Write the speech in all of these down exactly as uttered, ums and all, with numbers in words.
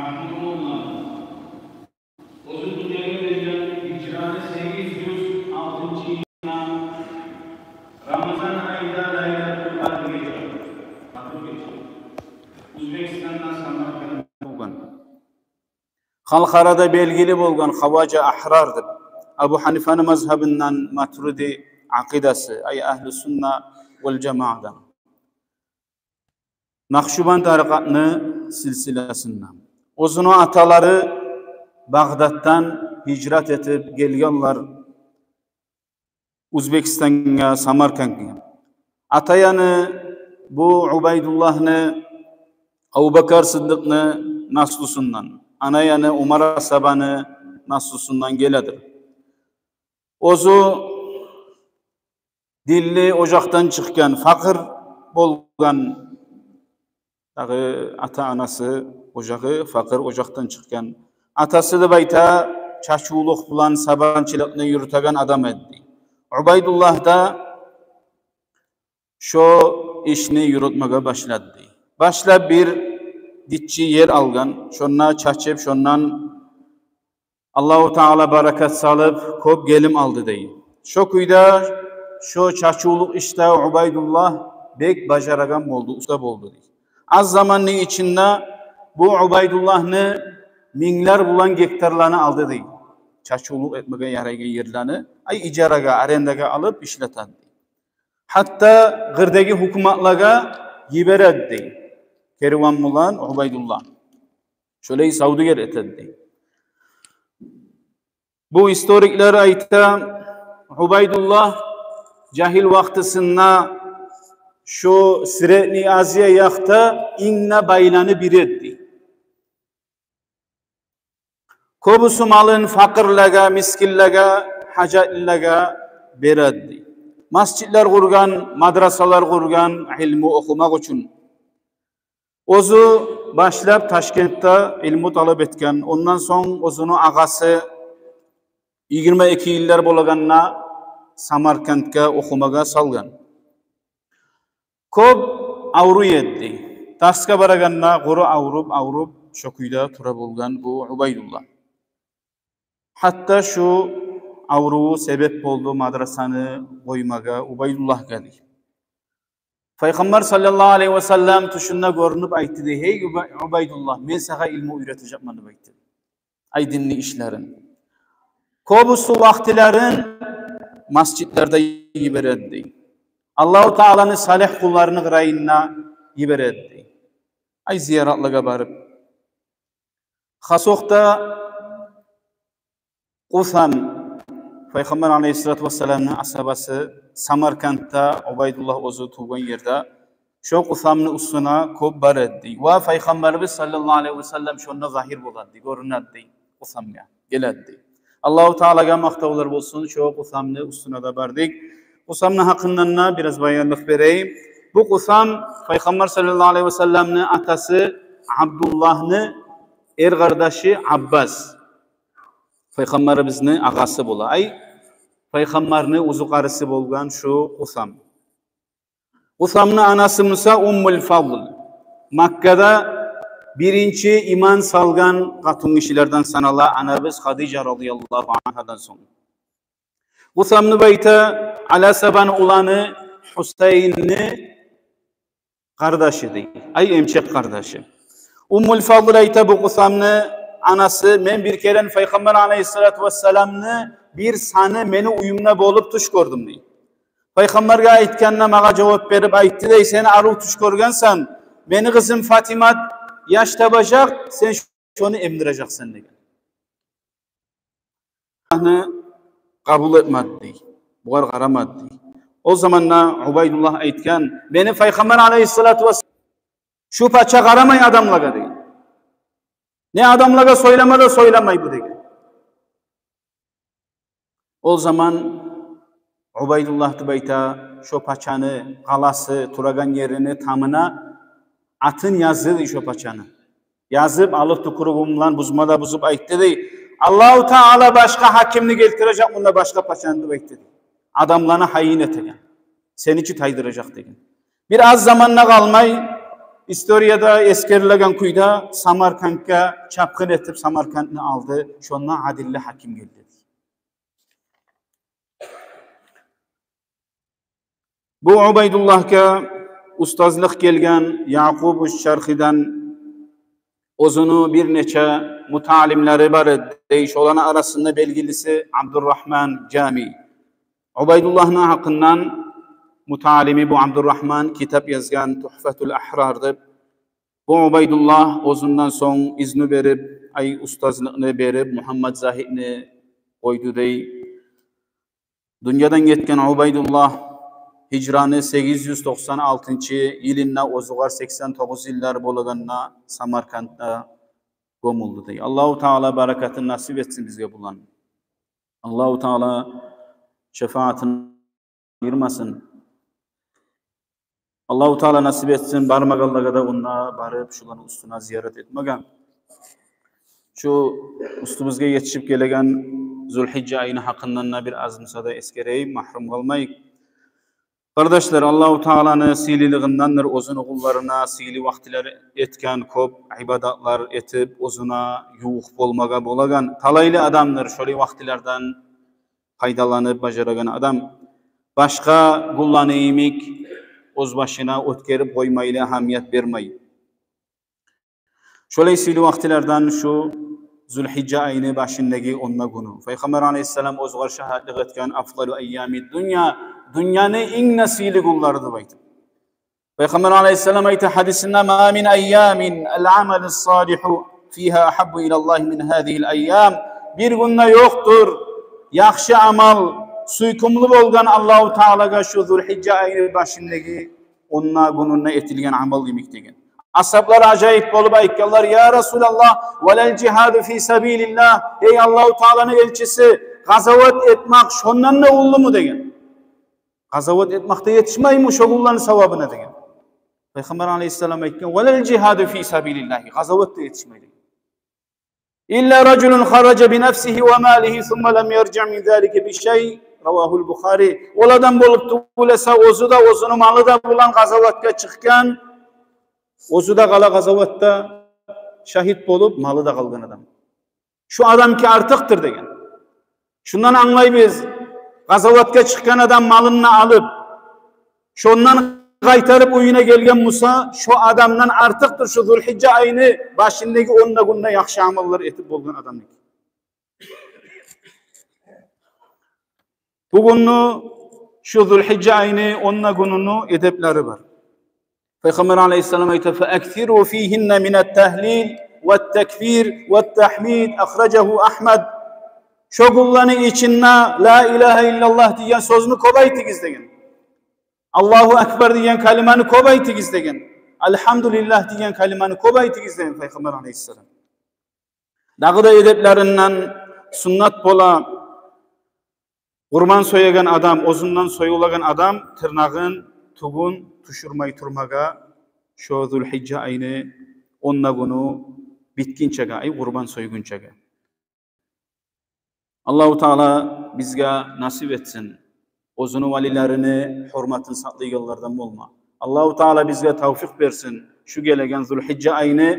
Магьмуд Молла. Оьзю дюньягъа гелген гьижраны сегиз юз алтынчы йылына Рамазан айында Лайлатул Къадр гече, Къадр гече. Оьзбекстанда Самарканд болгъан. Халкъ арада белгили болгъан Хаважа Агьрар деп. Абу Гьанифаны мазгьабындан, матуриди акъидасы, ай, агьлу сунна вал жамаадан. Накъшубанд тарикъатны силсиласында. Оьзюню аталары Багъдаддан гьижрат этип гелгенлер Оьзбекстангъа, Самаркандгъа. Ата яны бу Убайдуллагьны Абубакар Сыддыкъны наслусундан, ана яны Умар асгьабаны наслусундан геледир. Оьзю динли ожакъдан чыкъгъан, факъыр болгъан, дагъы ата-анасы ожагъы факъыр ожакъдан чыкъгъан. Атасы деп айта, чачывлукъ булан сабанчылыкъны юрютеген адам эди. Убайдуллагь да шо ишни юрютмеге башлады. Башлап бир гиччи ер алгъан, шонда чачып, шондан Аллагьу Таала баракат салып, кёп гелим алды дей. Шо кюйде шо чачывлукъ ишде Убайдуллагь бек бажарагъан болду, уста болду дей. Аз заманны ичинде бу Убайдуллагьны минглер булан гектарланы алды дей. Чачывлукъ этмеге ярайгъан ерлени, ай, ижарагъа, арендагъа алып ишлетеди. Гьатта къырдагъы гьукуматлагъа йибереди дей. Кериван булан Убайдуллагь шолай савдюгер этеди дей. Бу историклер айта, Убайдуллагь жагьил вакътисинде шо Средний Азия якъда инг де байланы бири эди. Кёбюсю малын факъырлагъа, мискинлеге, гьажатлылагъа береди. Межитлер къургъан, мадрасалар къургъан илму охумакъ учун. Оьзю башлап Ташкентде илму талап этген. Ондан сонг оьзюню агъасы йигирма эки йыллар болагъанда Самаркандгъа охумагъа салгъан. Кёп авруй эди. Дарсгъа барагъанда къуру авруп, авруп, шо кюйде тура болгъан бу Убайдуллагь. Гьатта шу авруву себеп болду мадрасаны къоймагъа Убайдуллагьгъа дей. Пайхаммар саллаллагьу алайгьи васаллам тюшюнде гёрюнюп айтды дей: «Гьей Убай-, Убайдуллагь, мен сагъа илму уьйретежекмен», — деп айтды. Ай, динни ишлерин. Кёбюсю вакътилерин межитлерде йибереди дей. Аллагьу Тааланы салигь къулларыны къырыйына йибереди дей. Ай, зияратлагъа барып. Хасокъда Къусам, Пайхаммар алайгьиссалату вассаламны асгьабасы, Самаркандда, Убайдуллагь оьзю тувгъан ерде, шо Къусамны уьстюне кёп бара эди. Ва Пайхаммарыбыз саллаллагьу алайгьи васаллам шонда загьир бола эди, гёрюне эди Къусамгъа, геле эди. Аллагьу Таалагъа макътавлар болсун, шо Къусамны уьстюне де бардыкъ. Къусамны гьакъындан да бираз баянлыкъ берейим. Бу Къусам Пайхаммар саллаллагьу алайгьи васалламны атасы Абдуллагьны эр къардашы Аббас. Пайхаммарыбызны агъасы бола. Ай, Пайхаммарны уьзюкъарысы болгъан шу Къусам. Къусамны анасы буса Уммул Фадл. Маккада биринчи иман салгъан къатынгишилерден санала анабыз Хадижа радияллагьу ангьадан сонг. Къусамны, деп айта, Аласабаны уланы Гьусайинни къардашы дей. Ай, эмчек къардашы. Уммул Фадл айта бу Къусамны анасы: «Мен бир керен Пайхаммар алайгьиссалату вассаламны бир саны мени уьюмде болуп тюш гёрдюм», — дей. Пайхаммаргъа айтгъанда, магъа жавап берип айтды дей: «Сен арив тюш гёргенсен, мени къызым Фатимат яш табажакъ, сен шону эмдирежексен», — деген. Аллагьны къабул этмеди дей. Бугъар къарамады дей. О заманда Убайдуллагь айтгъан: «Мени Пайхаммар алайгьиссалату вассалам, шу пача къарамай адамлагъа», — деген. «Не адамлагъа сёйлеме де сёйлемей бу», — деген. О заман Убайдуллагь, деп айта, шо пачаны къаласы турагъан ерини тамына атын язды дей шо пачаны. Язып, алып тюкюрюгю булан бузма да бузуп айтды дей: «Аллагьу Таала башгъа гьакимни гелтирежек мунда, башгъа пачаны, — деп айтды дей, — адамланы гьайын этеген, сени чи тайдыражакъ», — деген. Бир аз заман да къалмай, Историяда эсгерилеген кюйде Самаркантгъа чапгъын этип, Самаркантны алды. Шонда адилли гьаким гелди. Бу Убайдуллагьгъа устазлыкъ гелген Якъубу Шархидан, оьзюню бир нече мутаалимлери бар эди. Шоланы арасында белгилиси Абдуррагьман Жами. Убайдуллагьны гьакъындан мутаалими бу Абдуррагьман китап язгъан, Тухфатул Агьрар деп. Бу Убайдуллагь оьзюнден сонг изну берип, ай, устазлыкъны берип, Мугьаммад Загьитни къойду дей. Дюньядан гетген Убайдуллагь гьижраны сегиз юз токъсан алтынчы йылында, оьзюгер сексен тогъуз йыллар болагъанда, Самаркантда гёмюлдю дей. Аллагьу Таала баракатын насип этсин бизге буланы. Аллагьу Таала шафаатын айырмасын. Аллагьу Таала насип этсин бармагъанлагъа да онда барып, шуланы уьстюне зиярат этмеге. Шу уьстюбюзге етишип гелеген Зулгьижжа айны гьакъындан да бир аз буса да эсгерейим, магьрюм къалмайыкъ. Къардашлар, Аллагьу Тааланы сыйлылыгъындандыр оьзюню къулларына сыйлы вакътилер этген, кёп ибадатлар этип, оьзюне ювукъ болмагъа болагъан. Талайлы адамдыр шолай вакътилерден пайдаланып бажарагъан адам. Башгъа гюнлени йимик оьз башына оьтгерип къоймайлы, агьамият бермей. Шолай сыйлы вакътилерден шу Зулгьижжа айны башындагъы онда гюню. Пайхаммар алайгьиссалам оьзюгер шагьатлыкъ этген: «Афдалу айями дунья», дюньяны инг де сыйлы гюнлери деп айтып. Пайхаммар алайгьиссалам айта гьадисинде: «Ма мин айямин ал-амалу салигьу фигьа агьаббу илаллагьи мин гьазигьил айям». Бир гюн де ёкъдур яхшы амал сюйкюмлю болгъан Аллагьу Таалагъа шу Зулгьижжа айны башындагъы онда гюнюнде этилген амал йимик деген. Асгьаблар ажайып болуп айтгъанлар: «Я Расулаллагь, валал жигьаду фи сабилиллагь, эй Аллагьу Тааланы элчиси, къазават этмек шондан да уллуму?» деген. «Къазават этмек де етишмейми шо гюнлени савабына?» деген. Пайхаммар алайгьиссалам айтгъан: «Валал жигьаду фи сабилиллагь, къазават да етишмей», деген. «Илла ражулун хаража би нафсигьи ва малигьи сумма лам яржи мин залика би шай». Равагьул Бухари. Ол адам болуп тюгюл эсе, оьзю де, оьзюню малы да булан къазаватгъа чыкъгъан, оьзю де къала къазаватда шагьит болуп, малы да къалгъан адам. Шу адамки артыкъдыр деген. Шундан англайбыз, къазаватгъа чыкъгъан адам малын да алып, шондан къайтарып уьюне гелген буса, шо адамдан артыкъдыр шу Зулгьижжа айны башындагъы онда гюнде яхшы амаллар этип болгъан адамныки. Бугюнню шу Зулгьижжа айны онда гюнюню эдеплери бар. Пайхаммар алайгьиссалам айта: «Фа аксиру фигьинна минат тагьлил ват такбир ват тагьмид». Ахражагьу Агьмад. Шо гюнлени ичинде «Ла илагьа иллаллагь» деген сёзню кёп айтыгъыз деген. «Аллагьу акбар» деген калиманы кёп айтыгъыз деген. «Альгьамдулиллагь» деген калиманы кёп айтыгъыз деген Пайхаммар алайгьиссалам. Дагъы да эдеплеринден суннат бола: къурбан соягъан адам, оьзюнден союлагъан адам тырнагъын, тюгюн тюшюрмей турмагъа шо Зулгьижжа айны онда гюню битгинчеге, ай, къурбан сойгъунчагъа. Аллагьу Таала бизге насип этсин оьзюню валилерини гьюрметин сакълайгъанлардан болма. Аллагьу Таала бизге тавфикъ берсин шу гелеген Зулгьижжа айны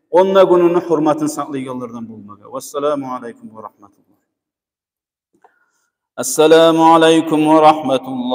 онда гюнюню гьюрметин сакълайгъанлардан болмагъа. Вассаламу алайкум ва рагьматуллагь. Ассаламу алайкум ва рагьматуллагь.